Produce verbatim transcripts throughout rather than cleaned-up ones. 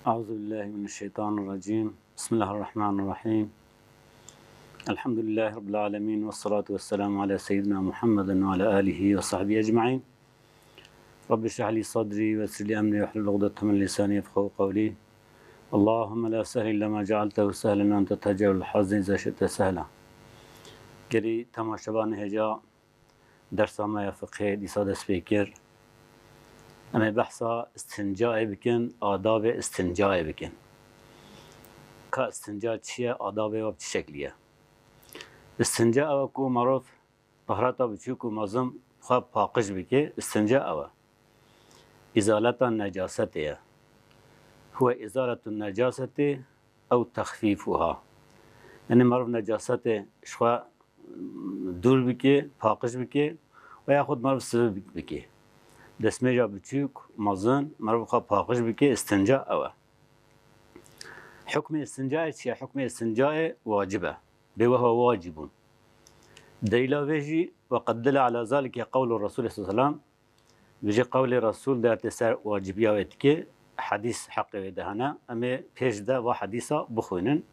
أعوذ بالله من الشيطان الرجيم. بسم الله الرحمن الرحيم. الحمد لله رب العالمين، والصلاة والسلام على سيدنا محمد وعلى آله وصحبه أجمعين. رب اشرح لي صدري ويسر لي أمري واحلل عقدة من لساني يفقهوا قولي. اللهم لا سهل إلا ما جعلته سهلا وأنت تجعل الحزن إذا شئت سهلا. Gelî temaşevanê hêja dersa me ya fiqhê dîsa dest pê kir. Em ê behsa istincayê bikin, adabê istincayê bikin. Ka istinca çi ye, adabê wa bi çi şeklî ye? Istinca ew e ku merov tahrata biçûk û mezin xwe paqij bike, istinca ew e. Îzaleta necasetê ye. Huwe îzaletu necasetê ew texfîfuha. Yanî merov necasetê ji xwe dûr bike, paqij bike, û yaxud merov sivi bike. Destmêja biçûk, mezin, merov xwe paqij bike, istinca ew e. Hukmê istincayê çi ye? Hukmê istincayê wacib e. Bê wehwa wacibûn. Delîla vê jî, وقد دل على ذلك قول الرسول صلى الله عليه وسلم. Vêjî qewlê Resûl de tê ser wacibiya wê dike, hedîs heqê wê de hene. Em ê pêş de va hedîsa bixwînin.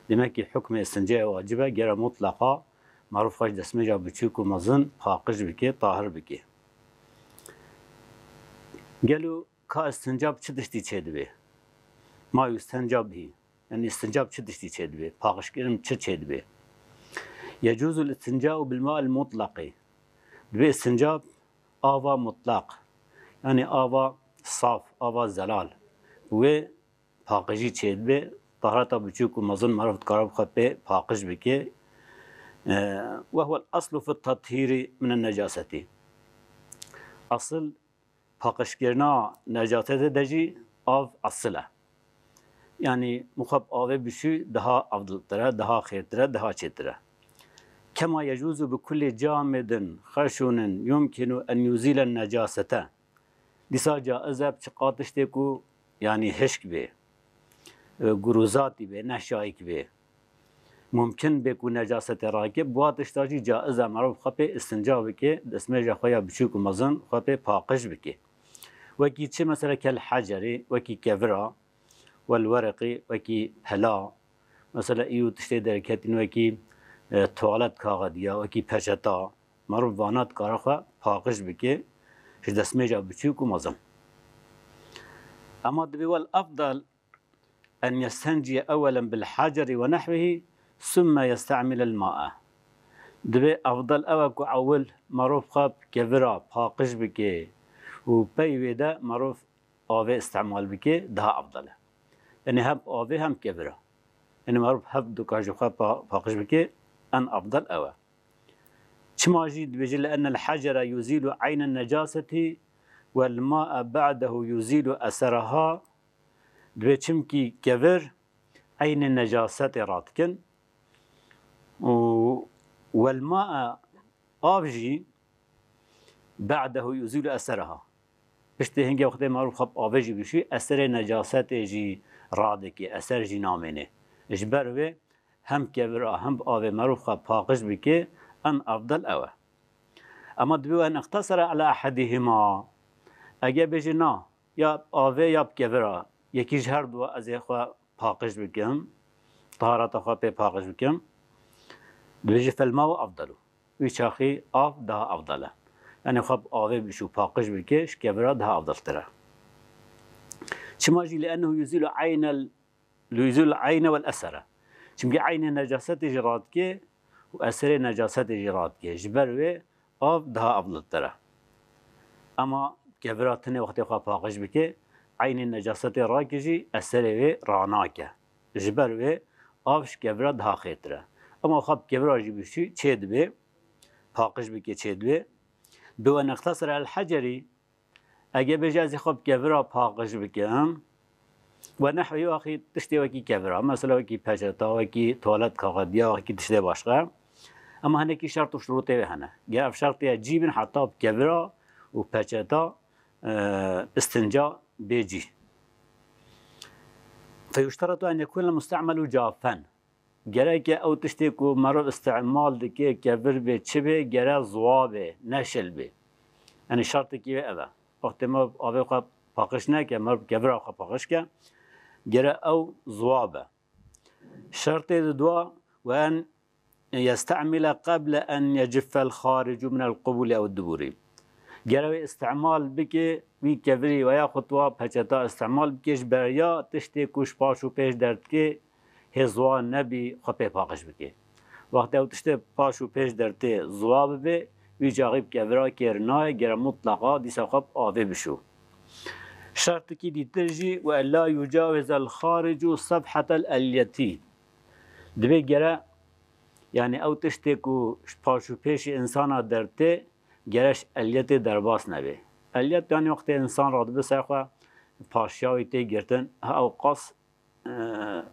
Demek ki hukmê istincayê wacib e, gere mutleqa merov xwe ji destmêja biçûk û mezin paqij bike, tahir bike. Gelo ka istinca bi çi tiştî çêdibe? Ma yustenca bihî. Yanî istinca bi çi tiştî çêdibe? Paqijkirin bi çi çêdibe? يجوز الاستنجاء بالماء المطلق. Dibe istinca ava mutlaq, yanî ava saf, ava zelal, wê paqijî çêdibe, tahrata biçûk û mezin merov dikare bi xwe pê paqij bike. E, وهو الأصل في التطهير من النجاسة. Asil paqijkirina necasetê de jî av esil e. Yanî mixab avê bişû daha afdiltir e, daha xêrtir e, daha çêtir e. كما يجوز بكل جامد خشن يمكن أن يزيل النجاسة. Dîsa caiz e bi çiqa tiştê ku yanî hişk bê, e, gurûzatî bê, nehşayîk bê. Mumkin bê ku necasetê rake, bi wa tişta jî caiz e merov xwe pê istinca bike, destmêja xwe ya biçûk û mezin xwe pê paqij bike. Wekî çi mesela kel hecerê, wekî kevira, wel wereqî, wekî pela, mesela î û tiştê derketîn wekî, e, tuwalet kaxediya, wekî peçeta, merov vana dikare xwe paqij bike ji destmêja biçûk û mezin. Ema dibê wel efdal أن يستنجي أولا بالحجر ونحوه ثم يستعمل الماء. Dibê efdal ew e ku ewil merov xwe bi kevira paqij bike û pey wê de merov avê îstemal bike, daha efdal e. Yanî hem avê hem kevira. Yanî merov hev duka ji xwe pa-, paqij bike, en efdal ew e. Çima jî dibêje, لأن الحجر يزيل عين النجاسة والماء بعده يزيل أثرها. Dibê çimkî kevir eynê necasetê radikin û والماء, av jî, بعده يزيل أثرها. Piştî hingê wextê merov xwe bi avê jî bişû, eserê necasetê jî radikê, eser jî namêne. Ji ber wê hem kevira hem bi avê merov xwe paqij bike, en efdal ew e. Ema dibê وإن اقتصر على أحدهما. Ege bêje na, ya bi avê ya bi kevira, yekî ji her du ez ê xwe paqij bikim, tahareta xwe pê paqij bikim, dibêje فالماء أفضل. Wî çaxî av daha afdal e. Yanî xwe bi avê bişû paqij bike, ji kevira daha afdaltir e. Çima jî لأنه يزيل عين ال-، يزيل العين والأثر. Çimkî eynê necasetê jî radike û eserê necasetê jî radike. Ji ber wê av daha afdaltir e. Ema kevira tenê wextê xwe paqij bike, eynê necasetê rake jî eserê wê ranake. Ji ber wê av ji kevira daha xêrtir e. Ema xwe bi kevira jî bişû çê dibe, paqij bike çê dibe. Bi وإن اقتصر على الحجر, ege bêje ez ê xwe bi kevira paqij bikim, ونحوه, axî tiştê wekî kevira, mesela wekî peçeta, wekî tuwalet kaxediya, wekî tiştê başqa. Ema hinekî şert û şurûtê wê hene. Ger ev şertê cî bin heta bi kevira û peçeta, e, istinca bê cî. فيشترط أن يكون المستعمل جافا. Gerek e ew tiştê ku merov îstemal dike, kevir bê, çi bê, gere ziwa bê, ne şil bê. Yanî şertekî wê ev e. Wextê merov avê xwe paqij neke, merov kevira xwe paqij ke, Gere ew ziwa be. Şertê di dua, "Ve en yestemile qeble en yecifel xaricu minel qubuli ew duburi." Gere wê îstimal bike, wî kevirî ve yaxud wa peçeta îstimal bike ji beriya tiştê ku ji paş û pêş derdikê hê ziwa nebî xwe pê paqij bike. Wextê ew tiştê paş û pêş dertê ziwa bibe, wî çaxî bi kevira kêr nayê, gere mutleqa dîsa xwe bi avê bişû. Şertikî dîtir jî, "Ve ella yucawizel xaricu sefhetel elyetî." Dibê gere, yani ew tiştê ku ji paş û pêşî insana dertê, gere ji elyetê derbas nebe. Elyet yani wextê insan radibe ser xwe, paşiya wî tê girtin, ha ew qas, e,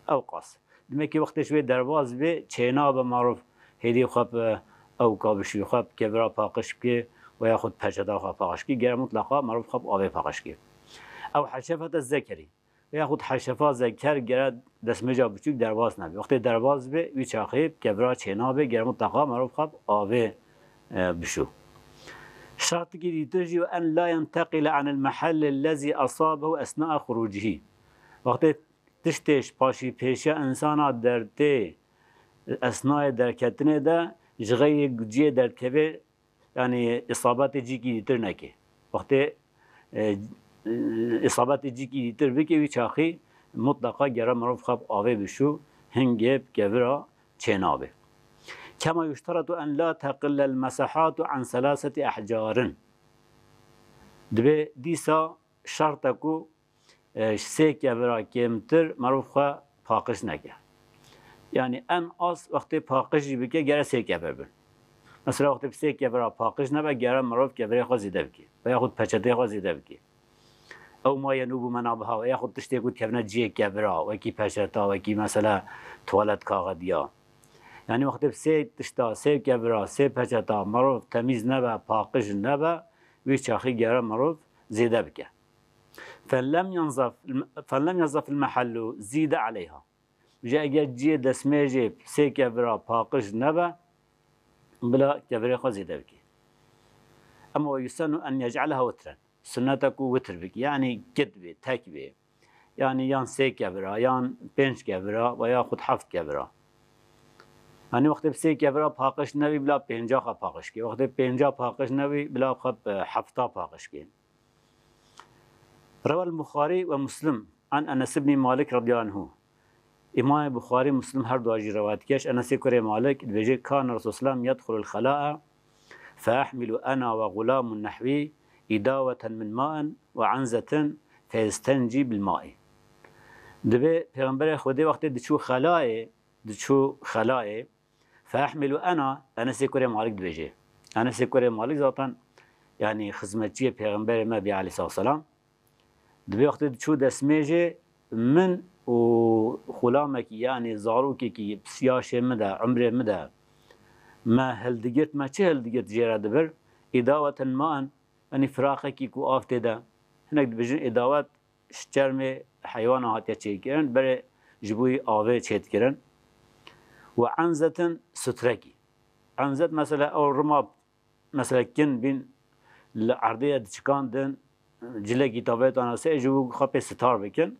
ew qas. Dimekî wextê ji wê derbas bê, çênabe marov hêdî xwe bi ewka bişû, xwe bi kevira paqij bike ve yaxud peçeta xwe paqij bike, gere mutleqa marov xwe bi avê paqij bike. Ew heşefete zekerî ve yaxud heşefa zeker gere destmêja biçûk derbas nebe. Wextê derbas bê, wî çaxê bi kevira çênabe, gere mutleqa marov xwe bi avê, e, bişû. Şertikî dîtir jî, "Ve en la yenteqile anil mehalli lezî asabehu esnaa xurucihî." Wextê tiştê ji paşî pêşiya insana dertê esnayê derketinê de ji xeyrê ciyê derdikeve, yani îsabetê cîkî dîtir neke. Wextê, e, îsabetê cîkî dîtir bike, wî çaxî mutleqa gere mirov xwe bi avê bişû, hingê bi kevira çênabe. Kema yuşteretu en la teqillel mesahatu an selaseti ehcarin. Dibê dîsa şert e ku e, ji sê kevira kêmtir merov xwe paqij neke. Yani en az wextê paqij jî bike gere sê kevir bin. Mesela wextê bi sê kevira paqij nebe, gere merov kevirê xwe zêde bike. Ve yaxud peçetê xwe zêde bike. Ew ma yenûbu menabiha, ve yaxud tiştê ku dikevine cihê kevira, wekî peçeta, wekî mesela tuwalet kaxediya. Yani wextê bi sê tişta, sê kevira, sê peçeta merov temîz nebe, paqij nebe, wî çaxî gere merov zêde bike. Fen lem yenzef, fen lem yenzef el mehallu zîde aleyha. Ji eger ciyê destmêjê sê kevira paqij nebe, bila kevirê xwe zêde bike. Ama ve yusenu en yec'aleha witren. Sunnet e ku witir bike. Yani git bê, tek bê. Yani yan sê kevira, yan pênc kevira ve yaxud heft kevira. Yani wextê bi sê kevira paqij nebî, bila pênca xwe paqij ke. Wextê pênca paqij nebî, bila xwe bi hefta paqij ke. Rewel Buxarî ve Muslim an Enes ibn Malik radiyallahu anhu. Îmamê Buxarî, Muslim her du jî rewayet dike. Enesê kurê Malik dibêje, "Kana Resul sallam yedxulul xelaa fe ahmilu ana ve gulamun nehwi idaweten min ma'in ve anzeten fe yestencî bil ma'i." Dibê Pêxemberê Xwedê wextê diçû xelayê, diçû xelayê, "Fe ahmilu ena", Enesê kurê Malik dibêje. Enesê kurê Malik zaten, yani xizmetçiyê Pêxemberê me bî aleyhissalatu vesselam. Dibê wextê diçû destmêjê, min û xulamekî, yani zarokekî yaşê min de, umrê min de me hildigirt, me çi hildigirt jê re dibir? Îdaweten ma'en, yani firaqekî ku av tê de. Hinek dibêjin îdawet, ji çermê heywana hatiye çêkirin, berê ji bo wî avê çêdikirin. Û enzetin, sutrekî. Enzet mesela ew rima, mesela kin bîn li erdê ye diçikandin, cilekî tavê tana sê ji bo xwe pê sitar bikin.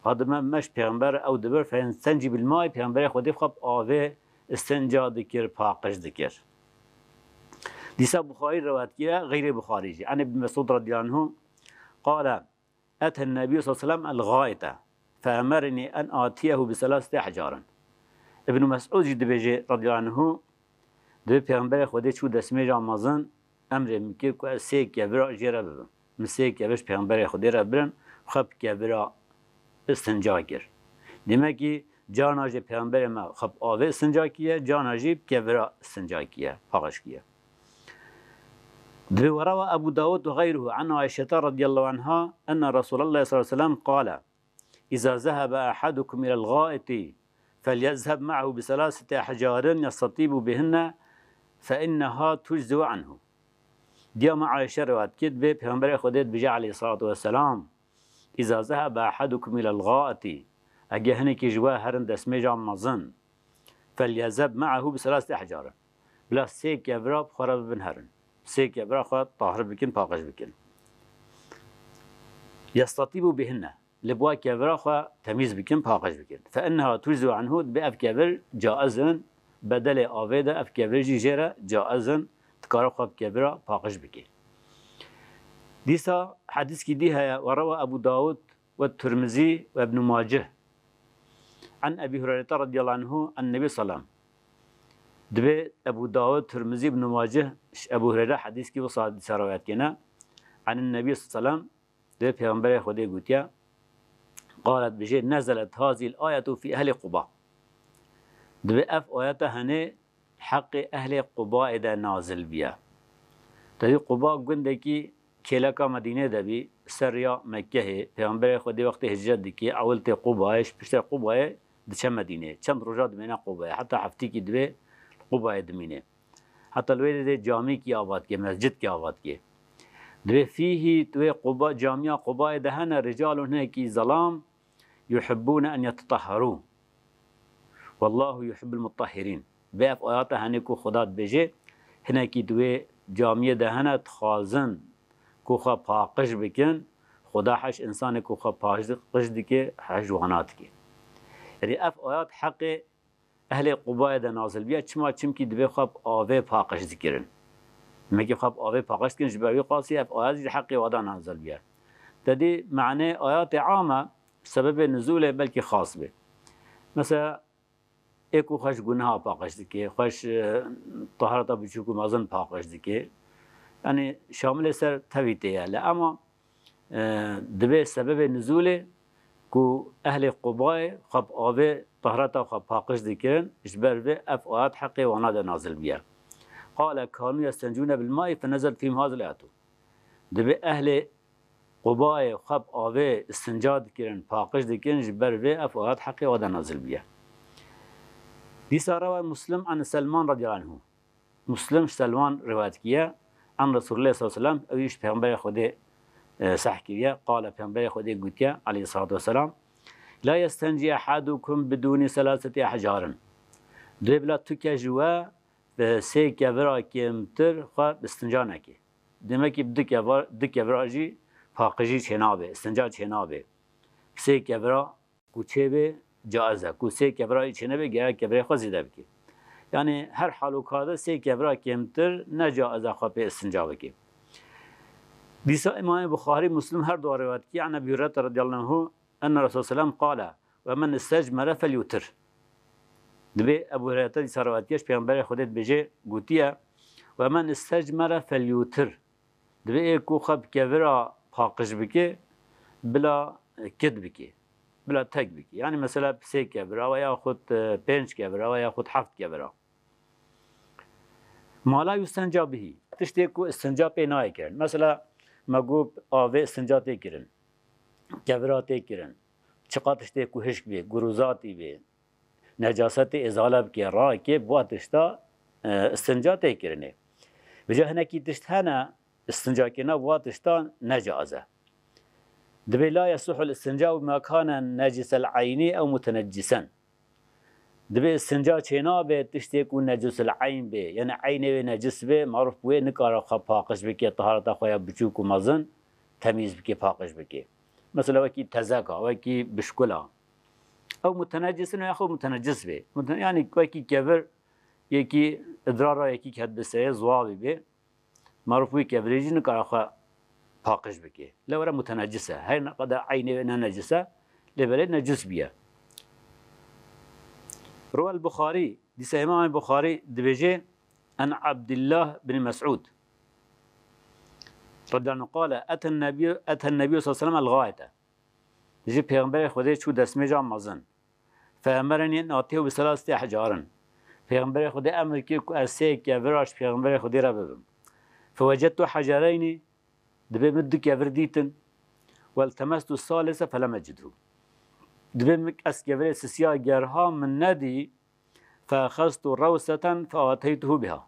Hadime meş pêxember ew dibir, fe yestencî bil maî, pêxemberê Xwedê xwe bi avê istinca dikir, paqij dikir. Dîsa Buxarî rewayet kiriye, xeyrê Buxarî jî. An Ibn Mesûd radiyallahu anhu qale, "Eten Nebî sallallahu aleyhi ve sellem el gâite, fe emerni en atiyehu bi selasete ehcarin." Ibn Mesûd jî dibêje radiyallahu anhu, dibê Pêxemberê Xwedê çû destmêja mezin, emrê min kir ku ez sê kevira jê re bibim. Min sê kevir ji Pêxemberê Xwedê re birin, xwe bi kevira istinca kir. Demek ki carna jî Pêxemberê me xwe bi avê istinca kiriye, carna jî bi kevira istinca kiriye, paqij kiriye. Dibê, "Ve rewa Ebu Dawud ve gayruhu an Aişete radiyallahu anha enne Resulallah sallallahu aleyhi ve sellem qale, iza zehebe ahadukum ilel gâiti, felyezheb ma'ahu bi selasete ahcarin yestatibu bihinne, fe inneha tujzi'u anhu." Diya me Ayşe rewayet kir, dibê Pêxemberê Xwedê dibêje aleyhissalatu vesselam, "Iza zehebe ahadukum ilel gâiti", ege hinekî ji we herin destmêja mezin, "felyezheb ma'ahu bi selasete ahcarin." Bila sê kevira bi xwe re bibin herin. Sê kevira xwe tahir bikin, paqij bikin. "Yestatibu bihinne." li ba kevira xwe temîz bikin, paqij bikin. Fe inneha tujzu anhu, dibê ev kevir caiz in, bedelê avê de ev kevir jî jê re caiz in, dikare xwe bi kevira paqij bike. Dîsa hedîskî dî heye, we rewa Ebu Dawud we Tirmizî we Ibn Macih. An Ebî Hureyrete radiyallahu anhu an Nebî sallam. Dibê Ebu Dawud, Tirmizî, Ibn Macih, ji Ebu Hureyre hedîskî wisa dîsa rewayet kene. An Nebî sallam, dibê Pêxemberê Xwedê gotiye, qalet, bijê, nezelet hazil ayetu fî ehli Quba. Dibê ev ayeta henê heqê ehlê Qubayê de nazil biye. Tevî Quba gundekî kêleka Medînê de bî, ser riya Mekkehê. Pêxemberê Xwedê wextê hicret dike, ewil tê Qubayê, ji piştê Qubayê diçe Medînê. Çend roja dimêne Qubayê. Heta heftîkî divê li Qubayê dimîne. Heta li wê de camîkî ava dike, mescidkî ava dike. Divê fîhî, di wê Quba, camiya Qubayê de hene ricalun, hinekî zelam, yuhibbûne en yetetahherû. Wallahu yuhibbul mutahhirîn. Vê ev ayata henê ku Xuda dibêje, hinekî di wê camiyê de hene dixwazin ku xwe paqij bikin. Xuda heş insanê ku xwe paqij dike, heş wana dike. Yanî ev ayat heqê ehlê Qubayê de nazil biye. Çima? Çimkî dibê xwe bi avê paqij dikirin. Demekî xwe bi avê paqij dikirin, ji ber wî qasî ev ayat jî heqê wa de nazil biye. Te dî manê ayatê am e, sebebê nizûlê belkî xas be. Mesela, ê ku xwe ji guneha paqij dike, xwe ji, e, tahareta biçûk û mezin paqij dike. Yanî şamilê ser tevî tê ye. Lê ema, e, dibê sebebê nizûlê ku ehlê Qubayê xwe bi avê tahareta xwe paqij dikirin, ji ber vê ev ayet heqê wana de nazil biye. Qale kanû yestencûne bil maî fe nezelt fîhim hazil ayatu. Dibê ehlê Qubayê xwe bi avê istinca dikirin, paqij dikirin, ji ber vê ev ayet heqê wa de nazil biye. Dîsa rewa Muslim an Selman radiyallahu anhu. Muslim ji Selman rivayet kiye, an Resulullah sallallahu aleyhi ve sellem, ew ji Peygamberê Xwedê, e, seh kiriye, qale Peygamberê Xwedê gotiye, aleyhissalatu vesselam, la yestencî ehadukum bidûnî selaseti ehcarin. Dibê bila tu ke ji we bi sê kevira kêmtir xwe istinca neke. Demekî bi du keva-, du kevira jî paqijî çênabe, istinca çênabe. Bi sê kevira ku çêbe caiz e. Ku sê kevira jî çênebe, gerek kevirê xwe zêde bike. Yanî her hal û karde sê kevira kêmtir ne caiz e xwe pê istinca bike. Dîsa Îmamê Buxarî, Muslim her du rivayet kî an Ebî Hureyre radiyallahu anhu enne Resul sellem qale, "Ve men istecmere felyutir." Dibê Ebu Hureyre dîsa rivayet kir, Peygamberê Xwedê dibêje, gotiye, "Ve men istecmere felyutir." Dibê ê ku xwe bi kevira paqij bike, bila kid bike, bila tek bike. Yanî mesela sê kevira ve yaxud, e, pênc kevira ve yaxud heft kevira. Ma la yustenca bihî. Tiştê ku istinca pê nayê kirin. Mesela me got avê istinca tê kirin. Kevira tê kirin. Çiqa tiştê ku hişk bê, gurûzatî bê, necasetê îzale bike, rakê, bi wa tişta, e, istinca tê kirinê. Vêca hinekî tişt hene, istincakirina bi wa tişta ne caiz e. Dibê la yesihul istinca bi ma kane necisel eynî ew muteneccisen. Dibê istinca çênabe tiştê ku necusul eyn bê, yanî eynê wê necis bê, maruf bi wê nikare xwe paqij bike, tahareta xwe ya biçûk û mezin temîz bike, paqij bike. Mesela wekî tezeka, wekî bişkula. Ew mutenecisin û yaxud mutenecis bê. Mute-, yanî wekî kevir, yekî idrara yekî ket bi serê ziwavî bê. Maruf wî kevirê jî nikare xwe paqij bike. Lewre mutenecis e. Her ne qeder eynê wê ne necis e, lê belê necis biye. Ruwel Buxarî, dîsa Îmamê Buxarî dibêje, en Abdillah bin Mes'ud radiyallahu anhu qale, eten nebiyyu, eten nebiyyu sallallahu aleyhi ve sellem el-gayete. Dijî Pêxemberê Xwedê çû destmêja mezin. Fe emerenî en atîhu bi selaseti ehcarin. Pêxemberê Xwedê emir kir ku ez sê kevira ji Pêxemberê Xwedê re bibim. Fe wecedtu hacereynî, dibê min du kevir dîtin. Weltemestu salise fe lem ecidhu. Dibê min ez kevirê sisiya gerha min nedî. Fe exeztu rewseten fe ateytuhu biha.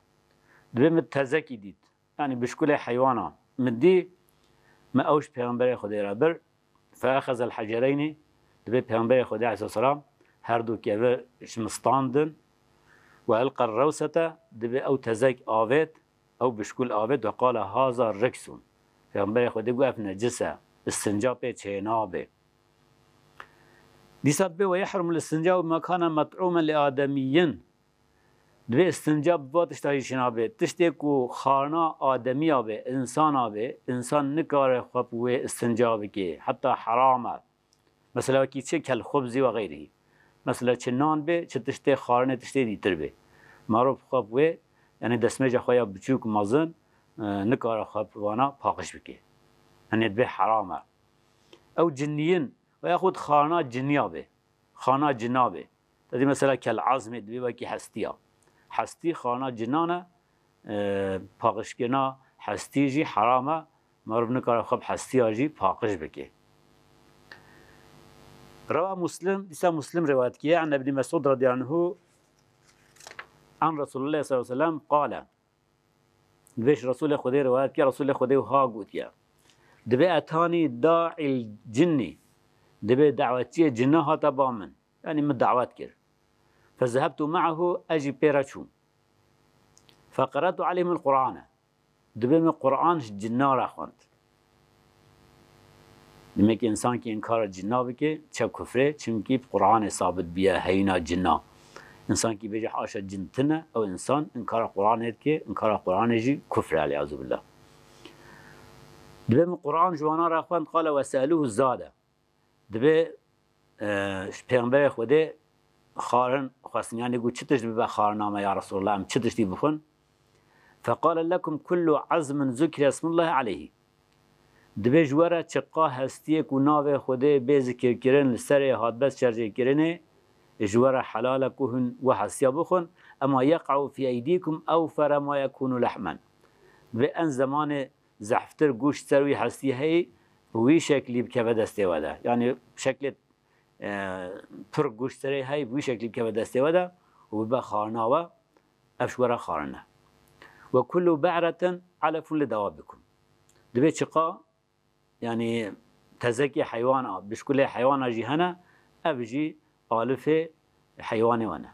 Dibê min tezekî dît. Yanî bişkulê heywana min dî, me ew ji Pêxemberê Xwedê re bir, fe exezel hecereynî, dibê Pêxemberê Xwedê aleyhisselam her du kevir ji min standin, we elqer rewsete, dibê ew tezek avêt, ew bişkul avêt, we qala haza riksun. Pêxemberê Xwedê got, ev necis e, istinca pê çênabe. Dîsa dibê ويحرم الاستنجاء بما كان مطعوما لآدمي. Dibê istinca bi va tişta jî çênabe. Tiştê ku xarina ademiya be, insana be, insan nikare xwe bi wê istinca bike. Heta heram e. Mesela wekî çi, kelxubzî ve xeyrî. Mesela çi nan be, çi tiştê xarinê tiştê dîtir be. Merov xwe bi wê, yani destmêja xwe ya biçûk mezin, e, nikare xwe bi vana paqij bike. Yani dibê heram e. Ew cinniyin, ve yaxud xarina cinniya be. Xarina cinna be. Te dî mesela kel azmê dibê wekî hestiya. Hestî xarina cinnan e, e, paqijkirina hestî jî heram e. Merov nikare xwe bi hestiya jî paqij bike. Rewa Muslim, dîsa Muslim rewayet kiye, an Ibnî Mesûd radiyallahu anhu, an Resulullah sallallahu aleyhi ve sellem qale. Dibê ji Resulê Xwedê rewayet kiye, Resulê Xwedê wiha gotiye. Dibê etanî da'il cinnî. Dibê dawetçiyê cinna hate ba min. Yani min dawet kir. Fezehebtu ma'ahu, ez jî pê re çûm. Feqeratu aleyhimul Qur'ane. Dibê min Qur'an ji cinna re xwend. Demek însan ki inkara cinna bike, çe kufrê, çimkî bi Qur'anê sabit biye heyîna cinna. Însan ki bêje haşa cin tine, ew însan inkara Qur'anê dike, inkara Qur'anê jî kufr e, elîyazu billah. Dibê min Qur'an ji wana re xwend, qale ve se'eluhu zade. Dibê, e, ji Pêxemberê Xwedê xarin xwestin, yanî got, çi tişt bibe xarina me ya Resulullah, em çi tiştî bixwin? Feqale lekum kullu azmin zukire ismullahi aleyhi. Dibê ji we re çiqa hestiyê ku navê Xwedê bê zikirkirin li serê hatbe şerjêkirinê, ji we re helal e ku hûn we hestiya bixwin, ema yeqa'u fî eydîkum ewfere ma yekûnu lehmen. Dibê en zemanê zehftir goşt ser wî hestî heyî, bi wî şeklî bikeve destê we de. Yanî şeklê, e, pir goşt serê heyî, bi wî şeklî bikeve destê we de û bibe xarina we, ev ji we re xarin e. Ve kullu be'retin alefun li dewabikum. Dibê çiqa, yanî tezekê heywana, bişkulê heywana jî hene, ev jî alifê heywanê we ne.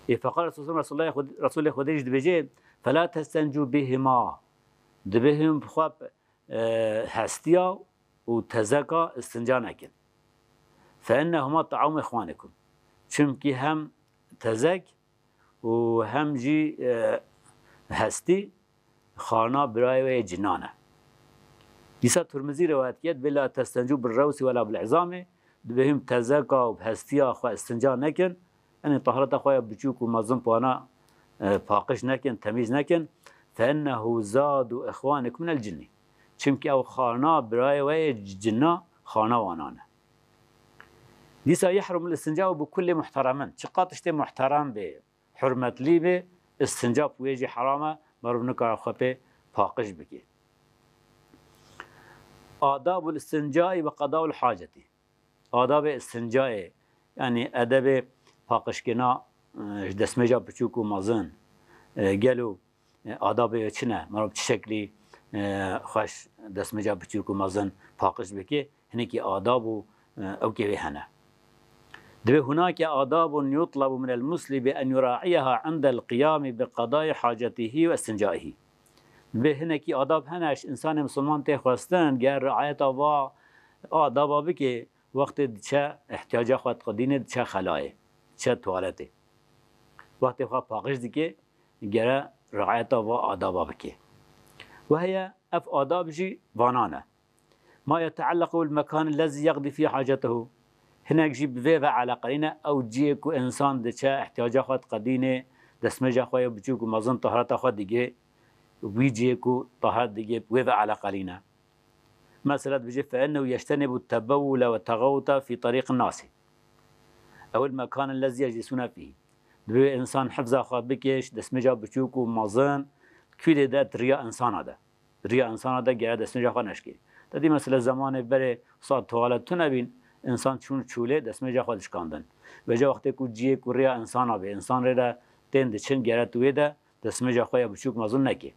Ê feqal Resulullah, Resulullah Xwed-, Resulê Xwedê jî dibêje, fela testencu bihima. Dibê hûn bi xwe, e, hestiya û tezeka istinca nekin. Fe innehuma ta'amu ihwanikum. Çimkî hem tezek û hem jî, e, hestî xarina birayê we yê cinan e. Dîsa Tirmizî rewayet kir, dibê la testencu bir rewsî wela bil izamê, dibê hûn bi tezeka û bi hestiya xwe istinca nekin, yanî tahareta xwe ya biçûk û mezin bi wana, e, paqij nekin, temîz nekin. Fe innehu zadu ihwanikum minel cinnî. Çimkî ew xarina birayê we yê cinna xarina wanan e. Dîsa yehrumul istinca bi kulli muhteremin. Çiqa tiştê muhterem bê, hurmetlî bê, istinca bi wê jî heram e, merov nikare xwe pê paqij bike. Adabul istincai ve qadaul hacetî. Adabê istincayê, yanî edebê paqijkirina, e, ji destmêja biçûk û mezin, e, gelo, e, adabê wê çi ne? Merov bi çi şeklî, e, xweş destmêja biçûk û mezin paqij bike? Hinekî adab û, e, ewkê wê hene. Dibê hunake adabun yutlabu minel muslibi en yura'iyeha indel qiyami bi qadayî hacetihi ve istincaihi. Dibê hinekî adab hene, ji însanê misilman tê xwestin, ger riayeta va adaba bike, wextê diçe ihtiyaca xwe diqedîne, diçe xelayê, diçe tuwaletê. Wextê xwe paqij dike, gere riayeta va adaba bike. Ve heye ev adab jî vanan e. Ma yeteellequ bil mekan lezî yeqdî fî hacetehu. Hinek jî bi vê ve eleqelî ne, ew cihê ku însan diçe ihtiyaca xwe diqedîne, destmêja xwe ya biçûk û mezin tahareta xwe digê, wî cihê ku taharet digê, bi wê ve eleqelî ne. Mesela dibêje, fe innehu yeştenibu tebewule ve tegawuta fî terîqin nasi. Ew il mekan lezî yeclisûne fî. Dibê însan hifza xwe bike, ji destmêja biçûk û mezin, kûdê de di riya însana de. Di riya însana de gere destmêja xwe neşkê. Te dî mesela zemanê berê sa tuwalet tune bîn, însan çûn çûlê destmêja xwe dişkandin. Vêca wextê ku ciyê ku riya însana bê, însan rê de tên diçin, gere tu wê de destmêja xwe ya biçûk mezin nekê.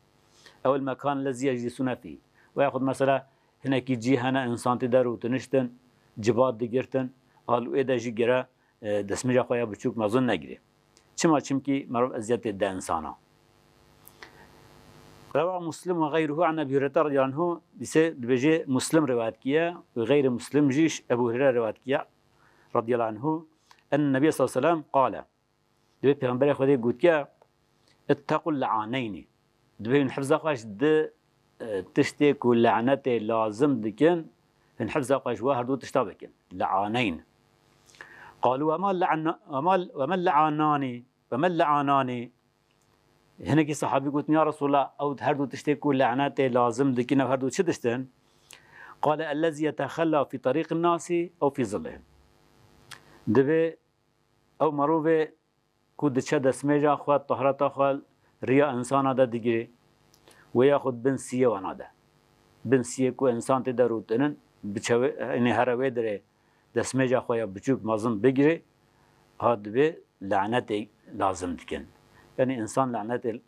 Ew il mekan lezî yeclisûne fî. Ve yaxud mesela hinekî cî hene, însan tê de rûtiniştin, cibat digirtin, al wê de jî gere, e, destmêja xwe ya biçûk mezin negirê. Çima? Çimkî merov eziyetê de însana. Rewa Muslim ve gayruhu an Ebi Hureyre radiyallahu anhu, dîse dibêje Muslim rivayet kiye, ve gayri Muslim jî ji Ebu Hureyre rivayet kiye radiyallahu anhu, en Nebi sallallahu aleyhi ve sellem qale. Dibê Pêxemberê Xwedê gotiye, "Ittaqul la'aneynî." Dibê hûn hifza xwe ji di, e, tiştê ku lanetê lazim dikin, hûn hifza xwe ji we her du tişta bikin. La'aneyn. Qalu, "Ve ma la'ana-, ve ma, ve ma la'anani, ve ma la'anani?" Hinekî sahabî gotin, "Ya Resulallah, ew her du tiştê ku lanetê lazim dikin, ew her du çi tişt in?" Qale, "Ellezî yetexella fî terîqin nasi ew fî zillihim." Dibê ew merovê ku diçe destmêja xwe, tahreta xwe riya insana de digirê, wê yaxud bin siyê wana de. Bin siyê ku insan tê de rûtinin, biçe wê, yanî here wê dirê destmêja xwe ya biçûk mezin bigirê, ha dibê lanetê lazim dikin. Yanî insan lanetê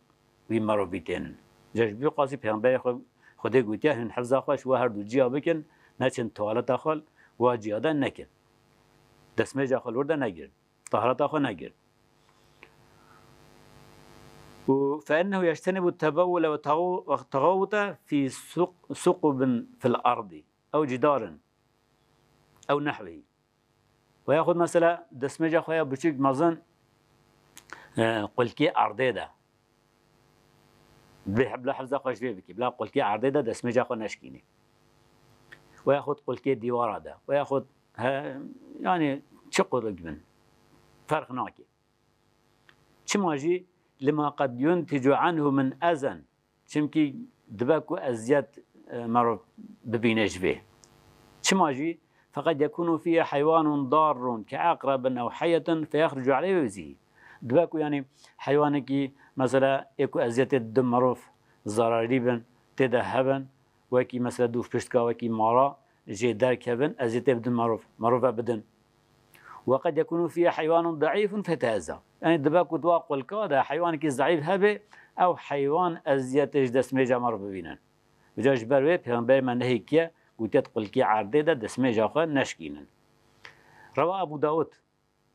wî merovî tênin. Ji, ji vî qasî Pêxemberê xwe, Xwedê gotiye, hûn hifza xwe ji we her du ciya bikin, neçin tuwaleta xwe wa ciya de nekin. Destmêja xwe li wir de negirin. Tahreta xwe negirin. Û fe innehu yectenibu tebewule ve taxu-, ve texawute fî suq-, suqubin fil ardî ew cidarin ew nehwî. Ve yaxud mesela destmêja xwe ya biçûk mezin, e, qulkê erdê de. Bê bila hifza xwe ji vê bikî. Bila qulkê erdê de destmêja xwe neşkînî. Ve yaxud qulkê dîwara de. Ve yaxud he, yanî çi qulk bin. Ferq nake. Çima jî lima qed yunticu anhu min ezen. Çimkî dibe ku eziyet, e, merov bibîne ji vê. Çima jî, feqed yekunu fîhe heywanun darrun ke eqrebin ew heyetin feyexrucu aleyh ve zî. Dibe ku yanî heywanekî mesela ê ku eziyetê didin merov zararî bin, tê de hebin, wekî mesela dûvpiştka, wekî mara jê derkevin, eziyetê bidin merov, merov ve bidin. Ve qed yekunu fîhe heywanun daîfun fetehezza. Yanî dibe ku di wa qulka de heywanekî zeîf hebe, ew heywan eziyetê ji destmêja merov bibînin. Vêca ji ber wê Pêxemberê me nehî kiye, gotiye di qulkê erdê de destmêja xwe neşkînin. Rewa Ebu Dawud.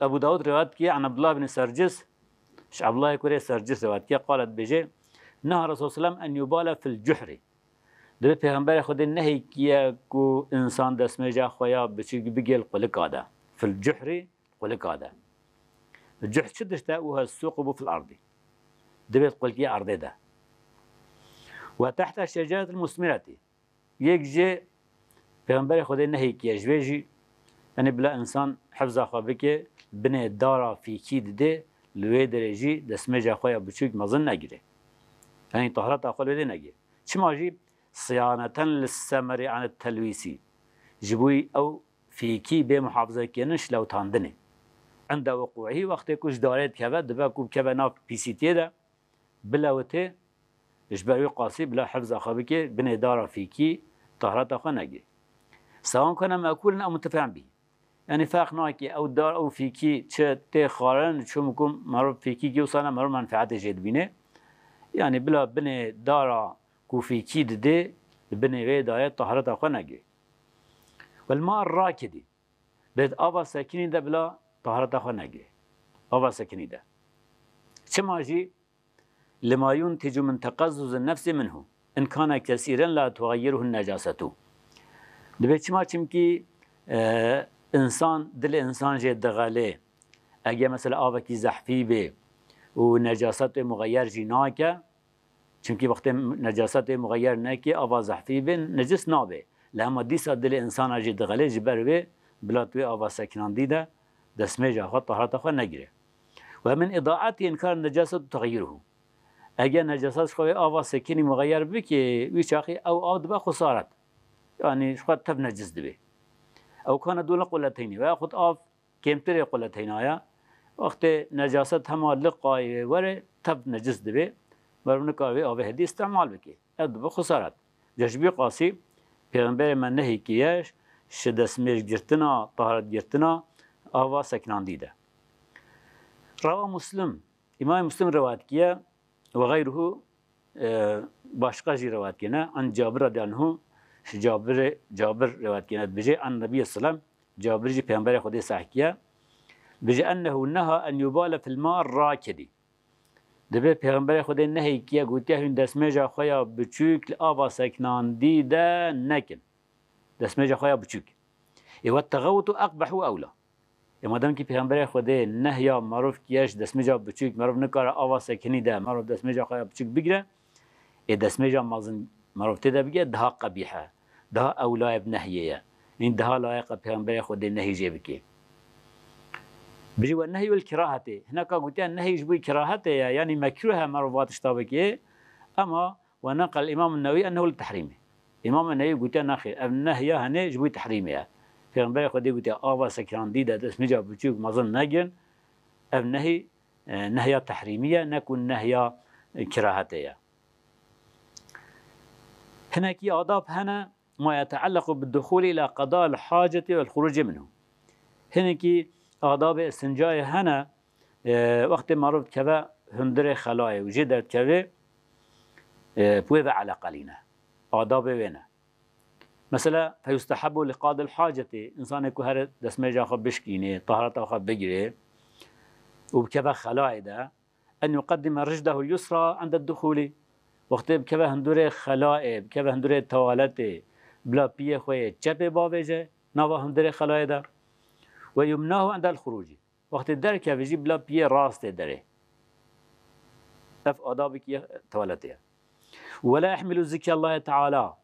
Ebu Dawud rivayet kiye an Abdullah bin Sercis, ji Abdullahê kurê Sercis rivayet kiye, qale dibêje, neha Resul sellem en yubale fil cuhri. Dibê Pêxemberê Xwedê nehî kiye ku insan destmêja xwe ya biçûk bigê li qulika de. Fil cuhri, qulika de. Cuh çi tişt e? Uha suqubu fil ardî. Dibê qulkê erdê de. Ve tehte şeceretil musmiretî. Yek jê Pêxemberê Xwedê nehî kiye ji vê jî, yanî bila insan hifza xwe bike, binê dara fîkî didê, li wê derê jî destmêja xwe ya biçûk mezin negire. Yanî tahreta xwe li wê dê negire. Çima jî? Siyaneten li semeri anit telwîsî. Ji bo ew fîkî bê muhafize kirin ji lewtandinê. Inde wuqûî, wextê ku ji darê dikeve, dibe ku bikeve nav pîsîtiyê de, bilewitê, ji ber wî qasî bila hifza xwe bike, binê dara fîkî tahreta xwe negê. Sewan kane mekulin ew muntefi'en bî. Yanî ferq nake, ew dar, ew fîkî çi tê xwarin, çi mikum merov fîkî kî wisa ne, merov menfeetê jê dibîne. Yanî bila binê dara ku fîkî didê, li binê wê dayê tahreta xwe negê. Wel ma rakidî. Bêt ava sekinî de bila tahareta xwe negirê. Ava sekinî de. Çima jî? Lima yunticu min teqazzuzi nefsi minhu. In kana kesîren la tuxeyiruhu necasetu. Dibê çima? Çimkî, e, insan, dilê insan jê dixelê. Ege mesela avekî zehfî bê û necaset wê muxeyer jî nake, çimkî wextê necasetê muxeyer nekê, ava zehfî bê, necis nabê. Lê hema dîsa dilê insana jî dixelê, ji ber wê bila tu wê ava sekinandî de destmêja xwe, tahareta xwe negirê. Ve min îdaetî inkar necaset û texyîruhu. Eger necaset ji xwe wê ava sekinî muxeyer bikê, wî çaxî ew av dibe xusaret. Yanî ji xwe tev necis dibê. Ew kana dûne quleteynî veya xwe av kêmtirê quleteyna ye. Wextê necaset hema li qayê were tev necis dibê. Meriv nikare vê avê hêdî îstîmal bike. Ev dibe xusaret. Ca ji vî qasî Pêxemberê me nehî kiriye ji destmêj girtina, taharet girtina ava sekinandî de. Rewa Muslim, Îmamê Muslim rewayet kiye, ve gayruhu, e, başqa jî rewayet kene. An Cabir radiyallahu anhu, ji Cabirê, Cabir rewayet kene, dibêje, an Nebiyye sallam, Cabir jî Pêxemberê Xwedê seh kiye, dibêje, ennehu neha en yubale fil ma rakidi. Dibê Pêxemberê Xwedê nehî kiye, gotiye hûn destmêja xwe ya biçûk li ava sekinandî de nekin. Destmêja xwe ya biçûk. Ê we texewtu eqbehu ewla. Ê madem kî Pêxemberê Xwedê nehya merov kiye ji destmêja biçûk, merov nikare ava sekinî de, merov destmêja xwe ya biçûk bigire, ê destmêja mezin merov tê de bigire, daha qebîh e, daha ewlayê bi nehyê ye. Ên daha layeq e Pêxemberê Xwedê nehî jê bike. Bijî we nehyul kirahetê. Hineka gotiye nehî ji bo kirahetê ye, yanî mekruh e merov va tişta bike. Ema we neqel Îmam Newî ennehu li tehrîmê. Îmam Newî gotiye nexêr, ev nehya henê ji bo tehrîmê ye. Pêxemberê Xwedê gotiye ava sekinandî de destmêja biçûk mezin negin. Ev nehî, e, nehya tehrîmî ye, ne ku nehya, e, kirahetê ye. Hinekî adab hene, ma yeteellequ bid-duxûlî ila qeda'il hacetî wel xurucî minhu. Hinekî adabê istincayê hene, e, wextê merov dikeve hundirê xelayê û jê derdikeve, e, bi wê ve eleqelî ne. Adabê wê ne. Mesela, feyustehebu li qadil hacetî, însanê ku here destmêja xwe bişkînê, tahareta xwe bigirê û bikeve xelayê de, en yuqeddime rijdehu yusra ende duxûlî. Wextê bikeve hundurê xelayê, bikeve hundurê tewaletê, bila piyê xwe yê çepê bavêje, nava hundurê xelayê de. Ve yumnahu endel xurucî. Wextê derkeve jî bila piyê rastê derê. Ev adabekî ye tewaletê ye. Ve la yehmilu zikrallahî teala.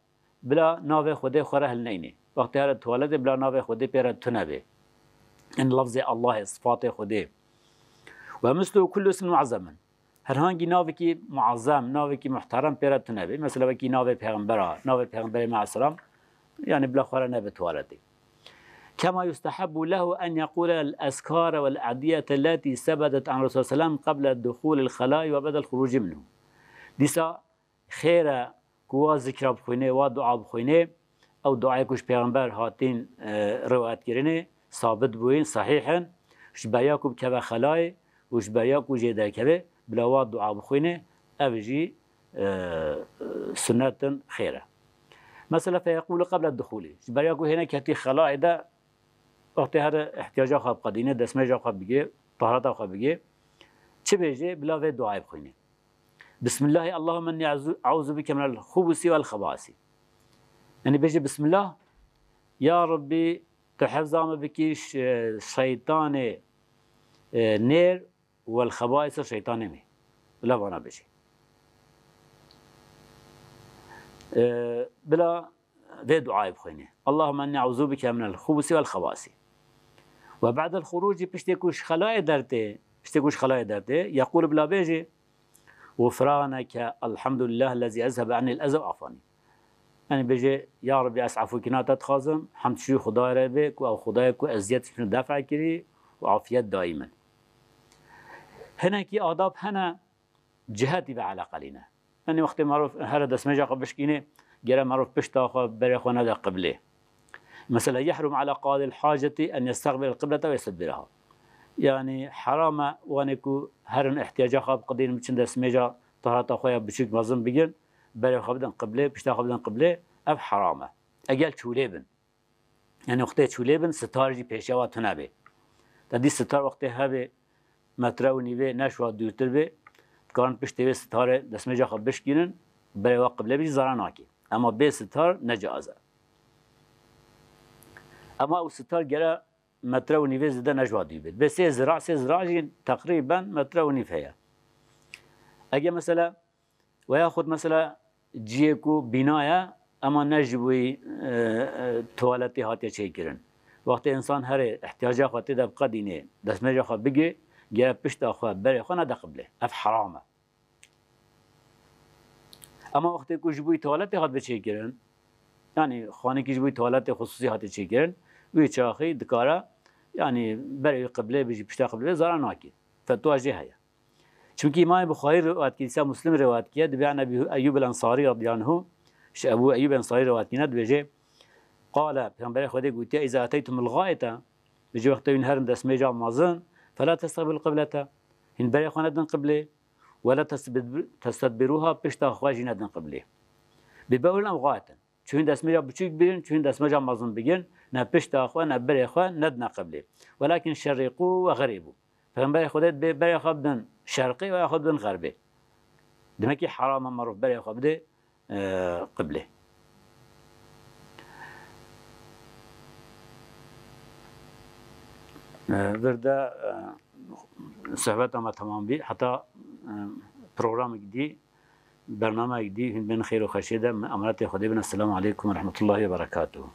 Bila navê Xwedê xwe re hilneyne. Wextê here tuwaletê bila navê Xwedê pê re tune bê. Ên lafzê Allahê, sifatê Xwedê. Ve mislu kullu ismin muazzemin. Herhangî navekî muazzem, navekî muhterem pê re tune bê. Mesela wekî navê pêxembera, navê pêxemberê me aleyhisselam, yani bila xwe re nebe tuwaletê. Kema yustehabbu lehu en yekule el eskare vel ediyete leti sebedet an Resul selam qeble duhulil xelai ve bedel xuruci minhu. Dîsa xêr e ku wa zikra bixwînê, wa dua bixwînê, ew duayê ku ji pêxember hatîn, e, rewayet kirinê, sabit bûyîn, sahîh in, ji beriya ku bikeve xelayê û ji beriya ku jê derkeve, bila wa dua bixwînê, ev jî, e, sunnet in, xêr e. Mesela, feyeqûlu qeble duxûlî, ji beriya ku hêne ketî xelayê de, wextê here ihtiyaca xwe biqedîne, destmêja xwe bigê, tahareta xwe bigê, çi bêjê, bila vê duayê bixwîne. Bismillahî Allahümme inni e'uzu bike minel xubusi vel xebasi. Yani bêje Bismillah, ya Rabbi, tu hefza me bikî ş-, şeytanê, e, nêr, wel xebaîsa şeytanê me. Bila vana bêje. E, bila vê duayê bixwîne. Allahümme inni e'uzu bike minel xubusi vel xebasi. Ve ba'del xuruci, piştê ku ji xelayê dertê, piştê ku ji xelayê dertê, yekûl, bila bêje, Gufraneke, elhamdulillah lezî ezhebe anni el-eze ve afani. Yani bêje, ya Rabbi, ez efûkirina te dixwazim, hemd ji Xwedayê re be, ku ew Xwedayê ku eziyet ji min def kirî û afiyet dayî min. Hinekî adab hene, cihetî ve eleqelî ne. Yani wextê merov here destmêja xwe bişkînê, gere merov pişta xwe, berê xwe nede qiblê. Mesela, yehrum ala qadil haceti en yestaqbil el qiblete ve yestedbiraha. Yani heram e wanê ku herin ihtiyaca xwe biqedînin, biçin destmêja tahareta xwe ya biçûk mezin bigin, berê xwe bidin qiblê, pişta xwe bidin qiblê, ev heram e. Egel çûlê bin. Yani wextê çûlê bin, sitar jî pêşiya wa tune bê. Te dî sitar wextê hebe, metre û nîvê, ne ji wa dûrtir bê, dikarin piştê wê sitarê destmêja xwe bişkînin, berê wa qiblê bijî, zara nake. Ema bê sitar ne caiz e. Ema ew sitar gere metre û nîvê zêde ne ji wa dûr bê. Bê sê zira, sê zira jî teqrîben metre û nîv heye. Ege mesela, veya xud mesela ciyê ku bîna ye, ema ne ji bo, e, e, tuwaletê hatiye çêkirin. Wextê însan herê ihtiyaca xwe tê de biqedînê, destmêja xwe bigê, gere pişta xwe, berê xwe nede qiblê. Ev heram e. Ema wextê ku ji bo tuwaletê hat bi çêkirin, yani xanekî ji bo tuwaletê xusûsî hate çêkirin, wî çaxî dikare, yani berê wî qiblê bijî, pişta qiblê, zara nake. Fetwa jê heye. Çimkî Îmamê Buxarî rewayet kiriye, dîsa Muslim rewayet kiriye, dibê an Ebî Eyyûb el Ensarî radiyallahu anhu, ji Ebû Eyyûb Ensarî rewayet kirine, dibêje, qale, Pêxemberê Xwedê gotiye, "Îza eteytumul gaite", bêje, wextê hûn herin destmêja mezin, "fela testaqbil qiblete", hîn berê xwe nedin qiblê, "wela testedbir-, testedbiruha", pişta xwe jî nedin qiblê. "Bi bewlin ew gaiten", çûyîn destmêja biçûk bigrin, çûyîn destmêja mezin bigrin, ne pişta xwe, ne berê xwe nedine qiblê. "Welakin şerriqû ve xerîbû." Pêxemberê Xwedê dibê berê xwe bidin şerqê û ya xwe dibin xerbê. Demekî heram e merov berê xwe bide, e, qiblê. E, vir de, e, sohbeta me temam bî. Heta, e, programek dî, bernameyek dî, hûn bên xêr û xweşiyê de, min emanetê Xwedê bin. Esselamu aleykum ve rahmetullahi ve berekatuhu.